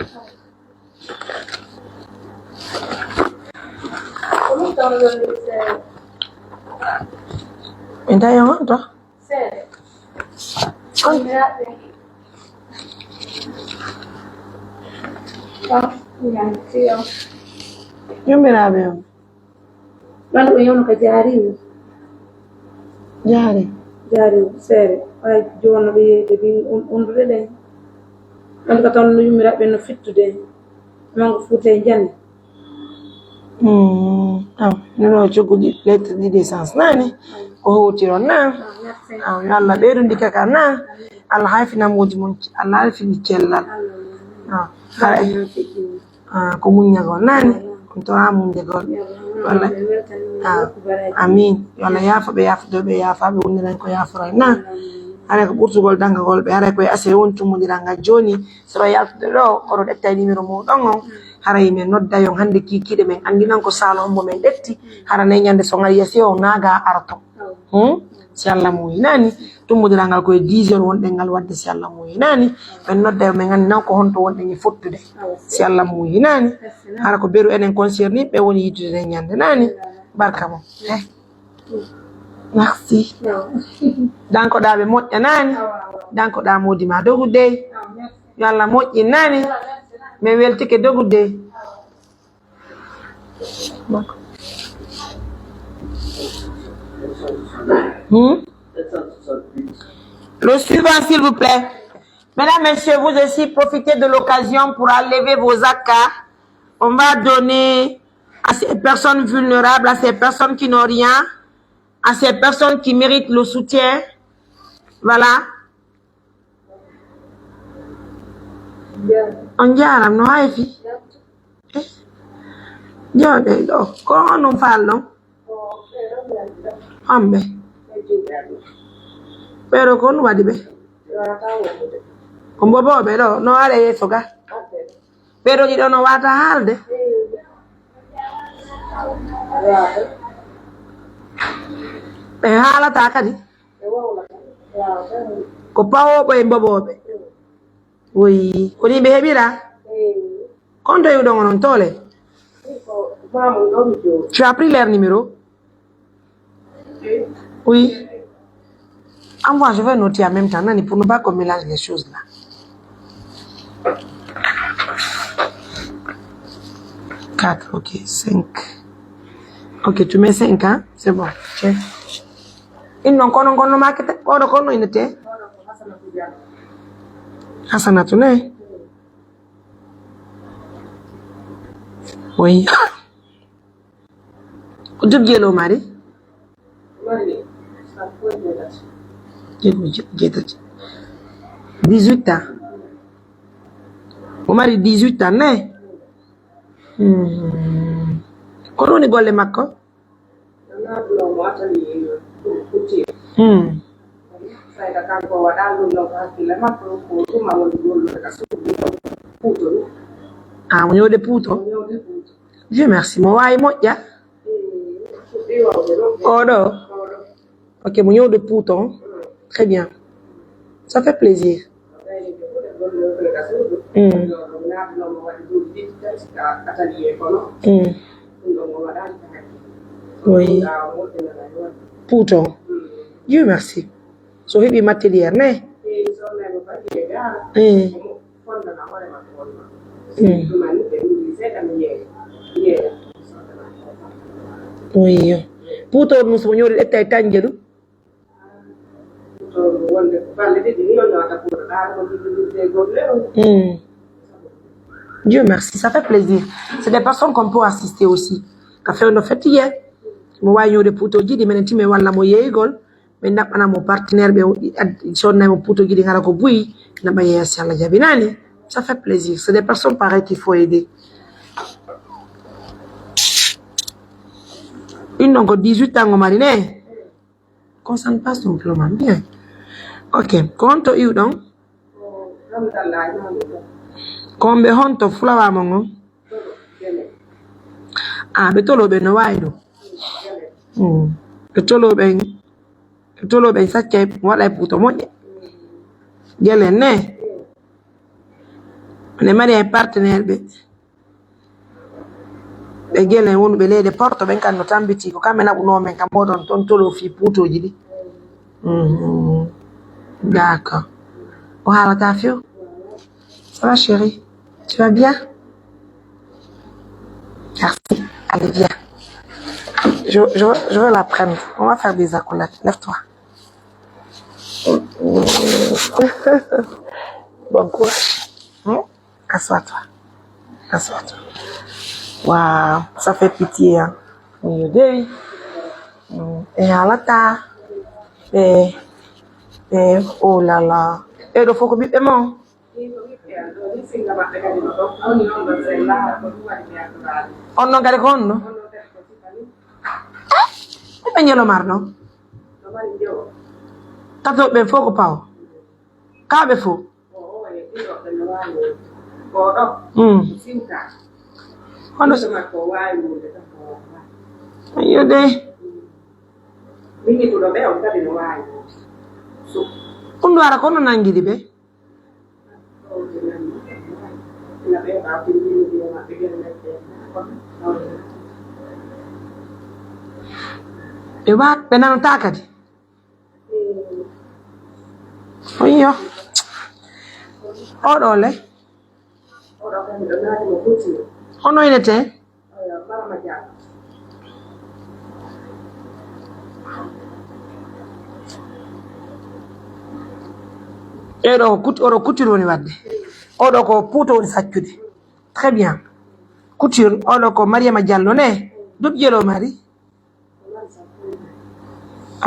Ɓe ndayi on to? Yummiraɓe on. Ɓandu ɓe yewno ka jaari. Jaari. Jaari seere. Ay, jono ɓe yeeyde bin un-, undude ɗen. Ɓandu ka taw no yummiraɓe no fittude. Mango fuuta e jani. Hmm, aw, non o jogguɗi lettre de naissance nani? O howtiron na? Aw, yo Allah ɓeydundi kaka na? Allah hayfina moodi mon, Allah hayfini cellal. Aw, hara, ah, ko muññagol nani? On tora muññagol. Walla, ah, amin. Yo Allah yaafo ɓe, yaafo ɓe, yaafa ɓe, wondiran ko yaaforay na? Hara ko ɓurtugol dangagol ɓe, hara koye asiri woni tummondiral ngal jooni. So ɓe yaltude ɗo, kono ƴettay numéro muɗum on, haray men nodday on hannde kiikiiɗe men anndinon ko saala hombo men ƴetti, hara ne ñande so ngari yasi on naaga arto. Hmm? Si Allah muuyinaani, tummbodiral ngal ko e dix heures wonɗen ngal waɗde, si Allah muuyinaani, men nodday on, men anndinon ko honto wonɗen e fottude. Si Allah muuyinaani, hara ko beru enen concerné ɓe woni yiddude nden ñande naani. Barka mon. Eh. Merci. Dankoɗaa ɓe moƴƴa naani. Dankoɗaa moodi ma dogu dey. Yo Allah moƴƴin naani. Min weltike dogu dey. Hmm? Le suivant, s'il vous plaît. Mesdames, Messieurs, vous aussi, profitez de l'occasion pour enlever vos acas. On va donner à ces personnes vulnérables, à ces personnes qui n'ont rien, à ces personnes qui méritent le soutien. Voilà. On jaaraama no hayfi. Eh, jooɗee ɗo. Ko honɗun faalɗon? Homɓe? Ɓeeɗo ko honɗun waɗi ɓe? Ko mbobooɓe ɗo, no ara yeeso ga. Ɓeeɗo ɗiɗo no wata haalde. Ɓe haalataa kadi. Ko pawooɓe e mbobooɓe. Woyi, ko nii ɓe heɓira? Kon to iwɗon onon toole? Tu as pris leur numéro? Oui. Envoie, je vais noter en même temps, nani, pour ne pas qu'on mélange les choses là. Quatre, ok, cinq. Ok, tu mets cinq, hein? C'est bon. Ok. Innon kono kono makete, kono kono inete. Hasanatu ne. Oui. Ko debbo jeelo mari? Jeego, je-, jeetati. Dix-huit ans. O mari dix-huit ans, ne? Hmm. Ko ɗun woni golle makko? Hmm. Fayda kanko waɗaa ɗum ɗon ko hakkille makko, ko ɗum ma woni gollude ka suudu ɗum, puuto ɗum. Ah, mo ñowde puuto? Mo ñowde puuto. Dieu merci. Mo waawi moƴƴa? Mm, fuɗɗii wawde ɗum. Oɗo? Oɗo. Ok, mo ñowde puuto. Mm. Très bien. Ça fait plaisir. Mm. Mm. Oui. Puuto. Dieu merci. So heɓi matériel ne? Mm. Mm. Oui. Puuto ɗum so ñori ƴetta e tanje ɗum. Mm. Dieu merci, ça fait plaisir. C'est des personnes qu'on peut assister aussi. Ka fewndo fetiye, mo waawi ñowde puutooji ɗi menen timme walla mo yeeyugol, ɓe ɗaɓɓana mo partenaire ɓe, sonna mo puutooji ɗi ngara ko buy, naɓa yeeya si Allah jabinaani. Ça fait plaisir. C'est des personnes pareilles qu'il faut aider. Ɗin ɗon ko dix-huit ans o mari ne? Qu'on s'en passe simplement. Bien. Ok. Ko honto iwɗon? Ko ɓe honto fulawa mon on? Ah, ɓe tolooɓe no waawi ɗum. Hmm. Ɓe tolooɓe, ɓe tolooɓe saccay waɗa e puuto moƴƴe. Gelen ne? Ne mari ay partenaire ɓe. Ɓe gelen wonuɓe leyɗe Porto ɓen kan no tambiti ko kamɓe naɓunoo men ka moɗon ton tolo fii puutooji ɗi. Mhm. D'accord. O haalata few. Ça va, chérie? Tu vas bien? Merci. Allez, viens. Je, je, je vais la prendre. On va faire des accolades. Lève-toi. Bon courage. Hmm? Assois-toi. Assois-toi. Waaw, ça fait pitié, hein. Yo dewi. Mm, e haalata. E, e, oh là là. E ɗo fof ko ɓiɓɓe mon. On non kadi ko honno? Eh? Ɓiɓɓe ñelo mar non. Tato ɓen fof ko pawo. Kaaɓe fof. Mm. Hono s- Yo de. Ɗum ɗo ara kono nangidi ɓe. Ɓe wa-, ɓe nanata kadi. Oyo. Oɗo le. Hono inete? Ɓeɗo ko kut-, oɗo couture woni wadde. Oɗo ko puuto woni saccude. Très bien. Couture, oɗo ko Mariama Diallo ne? Duuɓi jelo mari?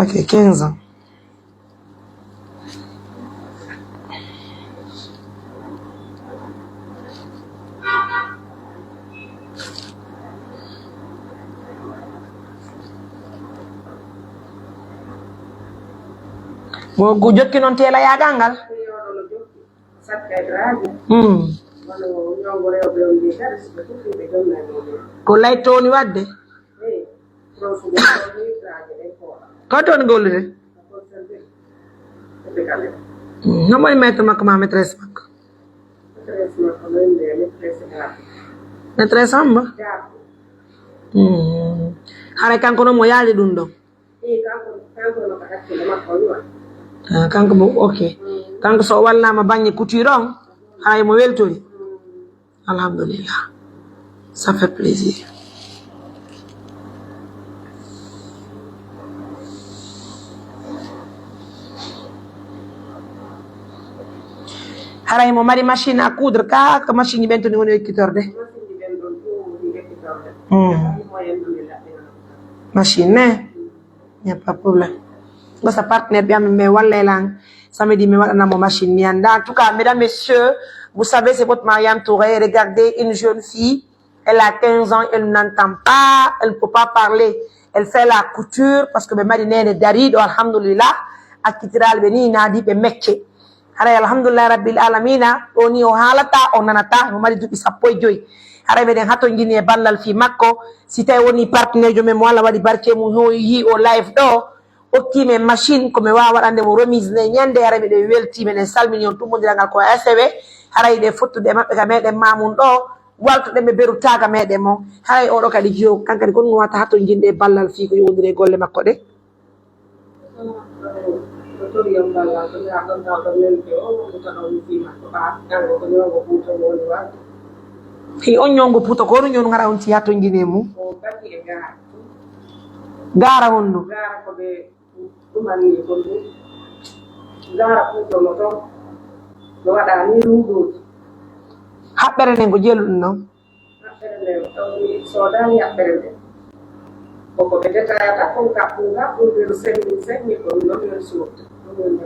Ok, quinze ans. Mo gu-, jokki noon teelayaagal ngal. Hmm. Ko layto woni wadde? Ko to woni gollude? Hmm. No woni maître makko ma maîtresse makko? Maîtresse Samba? Hmm. Haray kanko noon mo yaali ɗum ɗon? Ah, kanko mo, ok. Kanko so o wallama bannge couture on, haray mo weltori. Alhamdulillah. Ça fait plaisir. Haray mo mari machine à coudre ka, ko machine ɓen toni woni ekkitorde. Hmm. Machine, ne? Y a pas de problème. Parce que partenaire bien, mais voilà, là, samedi, mais voilà, mon machine, ni anda. En tout cas, mesdames, messieurs, vous savez, c'est votre Mariam Touré. Regardez une jeune fille, elle a quinze ans, elle n'entend pas, elle ne peut pas parler. Elle fait la couture parce que, ben, Marie Néné Darido, alhamdulillah, accitiraali ɓe nii, naadiiɓe mecce. Haray alhamdulillahi rabbil alamina, ɗoo nii o haalata, o nanata, mo mari duuɓi sappo e joy. Haray meɗen hatonjini e ballal fii makko. Si tawi wonii partenaire jo men mo Allah waɗi barke mum, no yii o live ɗoo, okkii men machine, ko mi waawa waɗande mo remise nde ñande. Haray miɗen weltii, meɗen salmini on tummbondiral ngal ko A S W. Haray ɗen fottude e maɓɓe ka meɗen Mamun ɗoo, waltuɗen ɓe beru taaga meɗen mo. Haray oo ɗoo kadi jiyo, kan kadi ko ɗum wata hatonjinde e ballal fii ko yowondiri e golle makko ɗen. Hi on ñongo puuto ko hono ñonu hara on tiya to njine mu. Gaara honno? Gaara puuto mo ton. No waɗa ni ruuɗooji. Haɓɓere nden ko jeluɗum non. Haɓɓere nden, ɗon mi soodaani haɓɓere nden. Ko ko ɓe detayata kon kaɓɓun kaɓɓun, ɓe no senni senni, ko non men soodta. Ɗum woni ko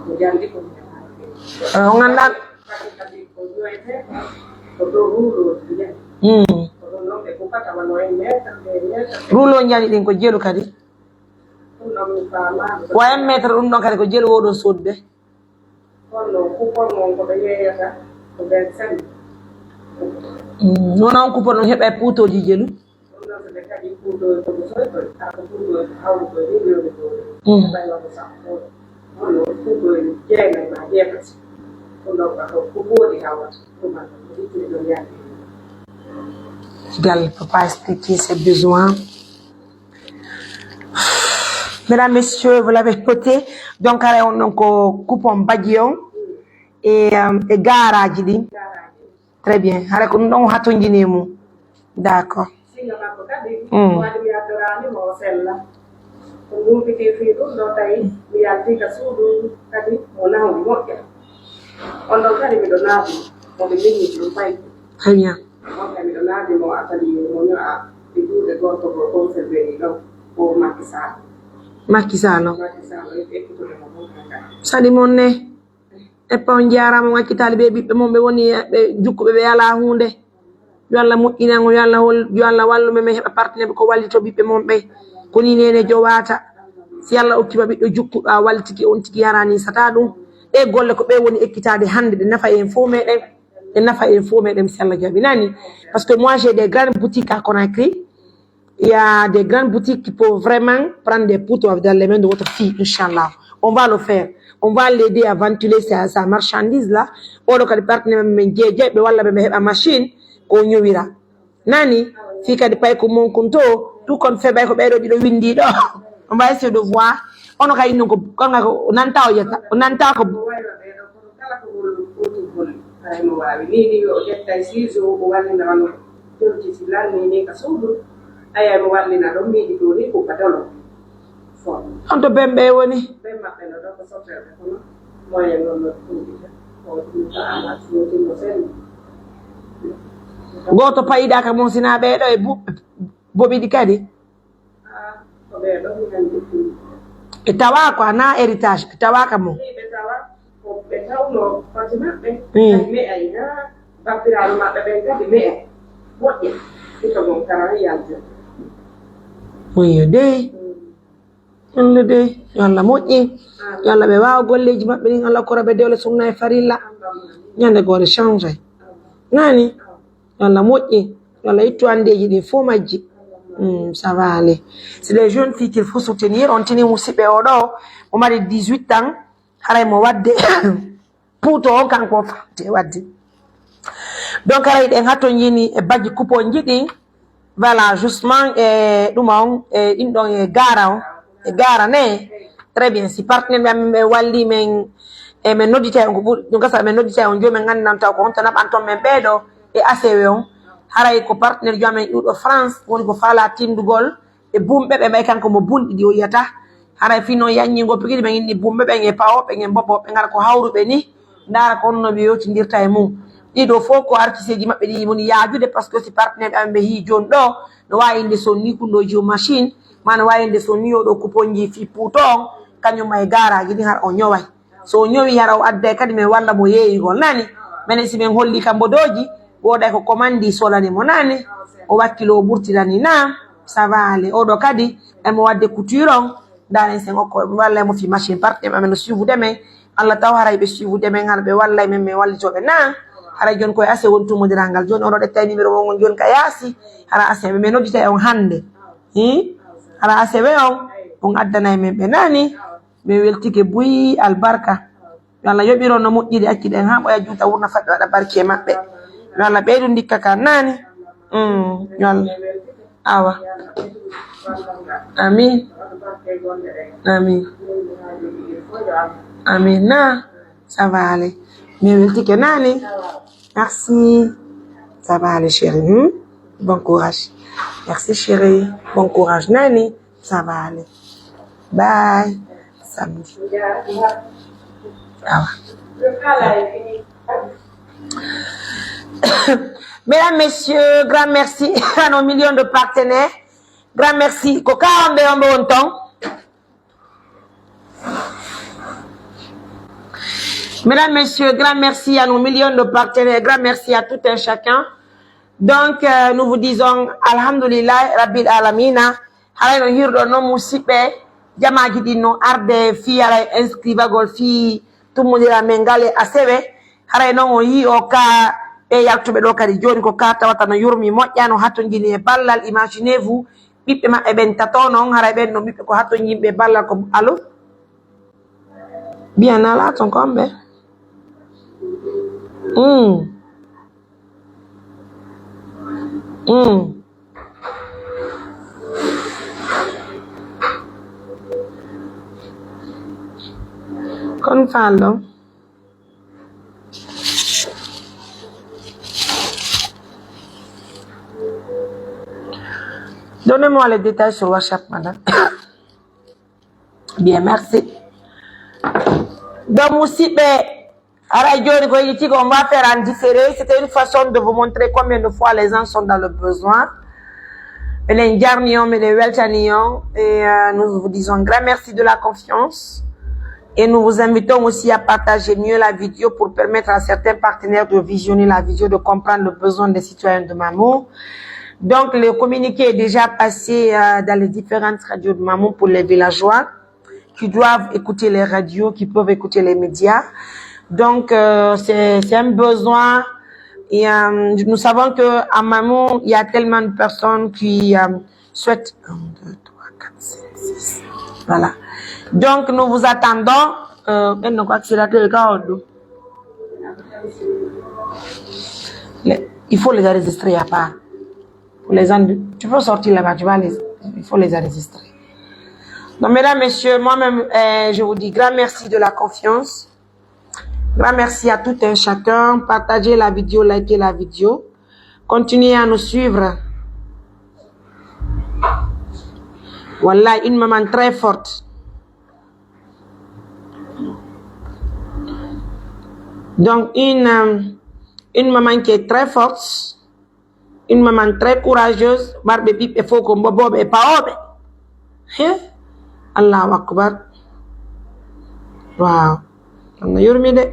mi janngi, ko mi janngi. Ah, on anndaa? Kadi, kadi ko joyete, ko ɗo ruuɗooji nden. Hmm. Ko ɗon non ɓe kuɓata wano en meetar, ɓe meetar. Ruulo njani ɗin ko jelu kadi? Ɗum non mi faamaano. Ko en meetar ɗum ɗon kadi ko jelu wooɗon soodde? Kono coupon on ko ɓe yeeyata ko vingt-cinq. Mm, wona on coupon on heɓa e puutooji jelu? Ɗum noon so ɓe kaɗi puutooji ko soy koy, haa ko puutooji hawru koy ni rewde dow. Mm. Heɓa yoɓo sappo. Kono puutooji jeenay ma jeetati. Ɗum ɗon ko ko woodi hawata. Ɗum ɗon ko ittude ɗon yaade. Dal, papa expliquer ses besoins. Mesdames, Messieurs, vous l'avez noté. Donc, haray on ɗon ko coupon baji on e, um, e gaaraaji ɗin. Très bien. Haray ko ɗum ɗon o hatonjini e mum. D'accord. Singa makko kadi, mm, waɗi mi addoraani mo o sella. Ko humpiti fii ɗum ɗo tawi mi yalti ka suudu kadi mo nahwi moƴƴa. On ɗon kadi miɗo naati mo, mo ɓe linniti ɗum fay. Très bien. On kadi miɗo naati mo a kadi mo ño'a e juuɗe gorko ko conservé ɗi ɗon ko Macky Sall. Macky Sall. Macky Sall, e ekkitude mo ɗum kadi. Saɗi mon ne? Eppa on jaaraama, on accitaali ɓe ɓiɓɓe mon ɓe woni ɓe jukkuɓe ɓe alaa huunde. Yo Allah moƴƴinan on, yo Allah hol-, yo Allah wallu men, men heɓa partenaire ko wallito ɓiɓɓe mon ɓe. Ko ni neene jowaata. Si Allah okkiima ɓiɗɗo jukkuɗo, a wallitike on tigi, hara ni sata ɗum. Ɗe golle ko ɓe woni ekkitaade hannde, ɗe nafa en fof meɗen. Ɗe nafa en fof meɗen si Allah jaɓi. Nani? Parce que moi, j'ai des grandes boutiques à Conakry. Il y a des grandes boutiques qui peuvent vraiment prendre des poteaux dans les mains de votre fille, Inch'Allah. On va le faire. On va l'aider à ventiler sa, sa marchandise là. Oɗo kadi partenaire men jeejeeɓe walla ɓe heɓa machine ko ñowira. Nani? Fii kadi pay ko mon kun to, tout compte fait ɓay ko ɓeɗo ɗiɗo windi ɗo. On va essayer de voir. Ono kay non ko, kon ko nanta o yetta, o nanta ko. Kala ko woni ɗum foti golle, haray mo waawi. Nii, nii yo o ƴetta e siiso, o wallina wano jolti si lanni nii ka suudu, aya mo wallina ɗon miiji ɗo nii ko ka dolo. Fon. On to Bemɓe woni? Ɓen maɓɓe no ɗon ko sottirde kono moyen non no ɗum ɗita. O ɗum ka ama suuti mo senni. Gooto payiɗaa ka mon sinaa ɓee ɗo e bu-, boɓiɗi kadi? Ɓe tawa ko ana héritage, ɓe tawa ka mo. Ɓe tawa ko ɓe tawno fati maɓɓe, mm, kadi me'ay ha bappiraaɓe maɓɓe ɓen kadi me'ay. Moƴƴa. Hito mon kara yalta. Moƴƴa dey. Mm. Yalla dey. Yo Allah moƴƴi. Amin. Yo Allah ɓe waawa golleeji maɓɓe ɗin, Allah kora ɓe dewle sunna e farilla. Amin. Ñande goore change. Amin. Nani? Amin. Yo Allah moƴƴi, yo Allah ittu anndeeji ɗin fof majji. Mm, ça va aller. C'est des jeunes filles qu'il faut soutenir. On tini musidɓe o ɗo, o mari dix-huit ans, haray mo wadde puuto on kanko o fawte wadde. Donc haray ɗen hatonjini e baji kuponji ɗin. Voilà, justement, e ɗuma on, e ɗin ɗon e gaara on, e gaara ne. Très bien, si partenaire ɓe amen ɓe walli men, e men nodditay on ko ɓuri, ɗum gasa men nodditay on, jooni men anndan taw ko honto naɓan ton men ɓee ɗo. E asewe on, haray ko partenaire jo amen iwɗo France woni ko faala tindugol e bumɓe ɓe, ɓay kanko mo bunɗi ɗi o yiyata. Haray fii non yanñingo pigiri ɓe inni bumɓe ɓen e pawooɓe ɓen e boɓooɓe ɓe ngara ko hawruɓe ni, ndaara ko honno ɓe yewtindirta e mum. Ɗiɗo fof ko artiseeji maɓɓe ɗi woni yaajude, parce que si partenaire ɓe amen ɓe hii jooni ɗo, no waawi inde son ni kunɗo jiw machine, maa no waawi inde son ni o ɗo kuponji fii puuto on, kañum e gaaraaji ɗin hara o ñoway. So o ñowi hara o adday kadi men walla mo yeeyugol, nani? Menen si men holli ka mbodooji, wooday ko commande solani mo, nani? O wakkilo o ɓurtirani, naam, ça va aller. Oɗo kadi, emo wadde couture on, Daren sen okko, wallay mo fi machine, parti ɓe amen no suivude men. Allah taw haray ɓe suivude men, hara ɓe wallay men, men wallitooɓe na. Haray jooni koye ase woni tumodiral ngal. Jooni oɗo ɗettay numéro mon ngon jooni ka yaasi. Hara ase ɓe men nodditay on hannde. Hi? Hara ase ɓe on, on addanay men ɓe nani. Min weltike buy albarka. Yo Allah yoɓiron no moƴƴiri acciɗen haa ɓoya juuta wurna faɗɗa waɗa barki e maɓɓe. Yo Allah ɓeydu ndikka ka nani. Mm, yo Allah. Awa. Amin. Amin. Amin. Na, ça va aller. Min weltike nani. Merci. Ça va aller, chérie. Hmm? Bon courage. Merci, chérie. Bon courage, nani. Ça va aller. Bye. Samedi. Awa. Mesdames, messieurs, grand merci à nos millions de partenaires. Grand merci. Ko ka on ɓe on ɓe on ton. Mesdames, messieurs, grand merci à nos millions de partenaires. Grand merci à tout un chacun. Donc, euh, nous vous disons, Alhamdulillah, Rabbil Alamina. Haray no hirɗo non musiɓɓe, jamaaji ɗin no arde fii haray inscrivagol fii tummondiral men ngal e asewe. Haray non on yii o ka ɓe yaltuɓe ɗo kadi jooni ko ka tawata no yurmi moƴƴa, no hatonjini e ballal. Imaginez-vous, ɓiɓɓe maɓɓe ɓen tato non, haray ɓen no ɓiɓɓe ko hatonjinɓe ballal ko alo. Bien, na laaton ko on ɓe. Mm. Mm. Kon faalɗo. Donnez-moi les détails sur WhatsApp, madame. Bien, merci. Donc, musiɓɓe, haray jooni ko yiɗi tigi, on va faire en différé. C'était une façon de vous montrer combien de fois les gens sont dans le besoin. Miɗen jarni on, miɗen weltani on. Et euh, nous vous disons grand merci de la confiance. Et nous vous invitons aussi à partager mieux la vidéo pour permettre à certains partenaires de visionner la vidéo, de comprendre le besoin des citoyens de Mamou. Donc, le communiqué est déjà passé euh, dans les différentes radios de Mamou pour les villageois qui doivent écouter les radios, qui peuvent écouter les médias. Donc, euh, c'est, c'est un besoin. Et, euh, nous savons que à Mamou, il y a tellement de personnes qui euh, souhaitent. Un, deux, trois, quatre, cinq, six. Voilà. Donc, nous vous attendons. Euh, ɓen no ko accélérateur ka on ɗum. Les- Il faut les enregistrer à part. Pour les en- tu peux sortir là-bas, tu vas les, il faut les enregistrer. Donc, mesdames, messieurs, moi-même, euh, je vous dis grand merci de la confiance. Grand merci à tout un chacun. Partagez la vidéo, likez la vidéo. Continuez à nous suivre. Voilà, une maman très forte. Donc, une, euh, une maman qui est très forte, une maman très courageuse, marɓe ɓiɓɓe fof ko mbobooɓe e pawooɓe. He? Allahu akbar. Waaw. Ɗum no yurmi de.